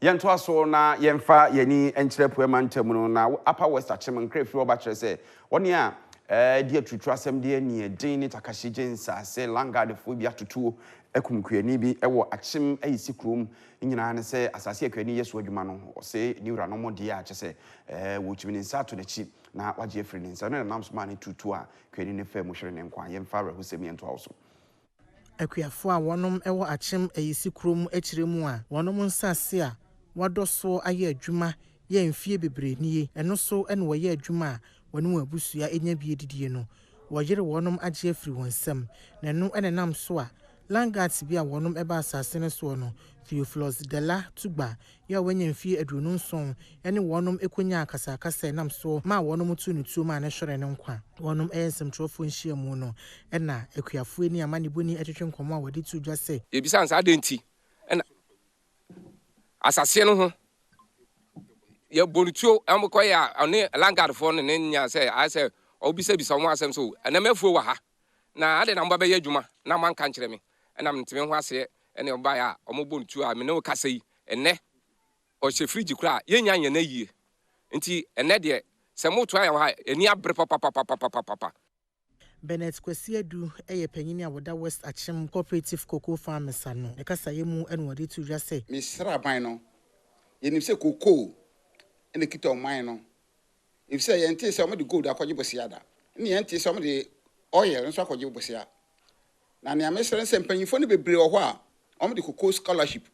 Yɛntoa so na yɛmfa yɛn ani nkyerɛ Apueɛ Mantam no, na Upper West Akyem nkra firi hɔ ba kyerɛ sɛ wɔne a ɛredi aturutu asɛm de aniɛden ne takahye gye nsase Landguardfoɔ bi atotuo akum kuani bi wɔ Akyem Ayisi kurom. Ne nyinaa ne sɛ asase a kuani yɛ so adwuma no ɔse ne wuranom deɛ a kyerɛ sɛ wɔtumi ne nsa ato n'akyi na wagye afiri ne nsa. Ɛno na ɛnam so maa ne turutuo a kuani no faa mu hwere ne nkwa. Yɛmfa awerɛhosɛm yi ntoa wo so. Akuafoɔ a wɔnom wɔ Akyem Ayisi kurom akyire mu a wɔnom nsase a wɔadɔ soɔ ayɛ adwuma yɛ mfie bebree nie, ɛno so na wɔyɛ adwuma a wɔne wɔn abusua nya bi didie no, wɔyere wɔnom agye afiri wɔn nsam, na ɛno na ɛnam so a Landguards bi a wɔnom ba asase no soɔ no, Theophilus Dela Tugba Yɛ a wanya mfeɛ 27 ne wɔnom kɔnyaa akasakasa a ɛnam soɔ maa wɔnom too no tuo maa no hweree ne nkwa. Wɔnom yɛ nsɛmtwerɛfoɔ nhyiamu no na akuafoɔ ani amanebɔni twetwe nkɔmmɔ a wɔde too dwa sɛ, Yɛbisaa no sɛ, Adɛn nti na asaseɛ no ho yɛbɔ no tuo? Wɔkɔeɛ a, ɔne Landguardfoɔ no ne nyaa sɛ ayɛ sɛ ɔrebisabisa wɔn asɛm sɛ, O, ɛnnɛ m'afuo wɔ ha, na adɛn na moba bɛyɛ adwuma na moanka ankyerɛ me? Ɛnna mente me ho aseɛ Ɛnna ɔbaeɛ a wɔbɔ no tuo a me ne wo kasa yi, ɛnnɛ ɔhyɛ fridge koraa a, yɛnnya nyɛ no ayie. Nti ɛnnɛ deɛ, sɛ motoa yɛn wɔ ha a, ani abere papapapapapapa. Bernard Kwasi Adu yɛ panyin a ɔda West Akyem Cooperative Cocoa Farmers ano. Ne kasaeɛ mu na ɔde too dwa sɛ. Mesrɛ aban no, yɛnim sɛ cocoa na ɛkita ɔman no, efisɛ yɛntee sɛ wɔde gold akɔgye bosea da, ɛnna yɛntee sɛ wɔde oil nso akɔgye bosea. Na nea mesrɛ ne sɛ mpanyimfoɔ no bebree wɔ hɔ a wɔde cocoa scholarship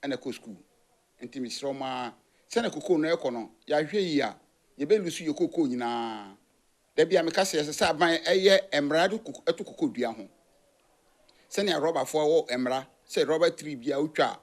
na ɛkɔ sukuu. Nti mesrɛ wɔn ara, sɛnea cocoa no rekɔ no, yɛahwɛ yie a, yɛbɛlusu yɛn cocoa nyinaa. Da bi a meka sɛ ɛsɛ sɛ aban yɛ mmara de to cocoa dua ho. Sɛnea rɔbafoɔ wɔ mmara sɛ rɔba tree biara wotwa a,